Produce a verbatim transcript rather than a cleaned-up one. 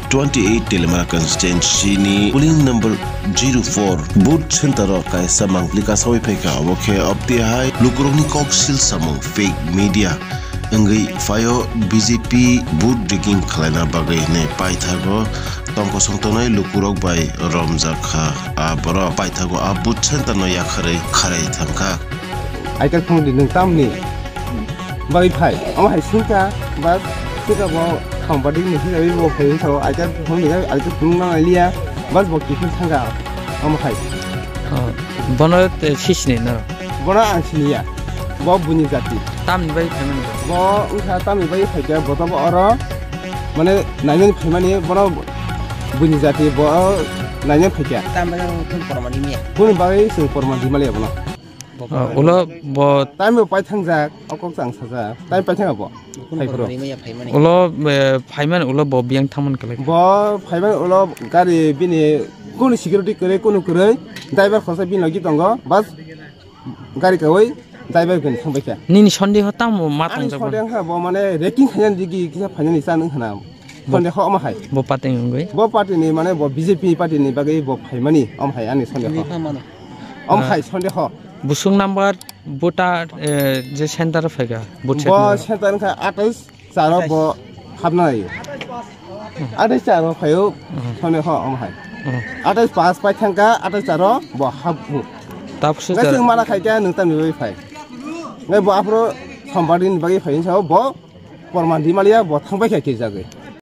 twenty eight Telemara constituency ni polling number zero four booth center o kaisa mangpili kasawi phaikha, obo khe opti hai lukurokni kok sil samung fake media wngwi phaio B J P booth rigging khwlaina bagwi hinwi paithago tongkosong tongnai lukurok bai romjak kha. A borok paithago a booth center no yakharwi kharai thangkha. Aita phone di nwng tamni bagwi phai. Omo hai singka, bas, singka bo khampadi ni hisabi bo phai wngkha o. Aita phone di, aita phone nang liya, bas bo kiphil thangkha. Omo hai. Oh, bono te sisini no? Bono ang siniya. Bo buini jati. Tamni bai phaimani bo? Bo wngkha tamni bai phaikha, bo to bo oro, mane, naimani phaimani, bono buini jati, bo naimani phaikha. Tamni bai ang phone pormani miya. Boni bagwi chwng pormani maliya bono. Oh, ulo bo. Time bo pai thangjak, o kok chang sajak. Time pai thangya bo. Phai phuru. Ulo, eh, phaiman ulo bo biyang thangman kwlai. Bo phaiman ulo gari bini kunu security kwrwi, kunu kwrwi. Driver khorsa bini logi tongo. Bas gari kawi driver bini thangbai kha. Nini sondeho tamo ma. Ani tongjak bo? Sondeho kha bo mane raking khainani digi kisa phainani chan wng khana. Bo, sondeho omo hai. Bo party ni wngwi? Bo party ni mane bo B J P party ni bagwi bo phaimani omo hai ani sondeho. Ni kha mano. Omo hai sondeho. Busung number voter, eh, je center phaikha, vote. Bo center. Center wngkha atais charo bo hapna nai. Atais charo phaio. Hmm. Sondeho omo hai. Hmm. Atais pas pai thangkha, atais charo bo hapbu. Tapsu ngai chwng mana khaikha nwng tamni bai phai. Ngai bo aphuru sombar din bagwi phai sao bo porman di maliya bo thangbai kha khe jagwi.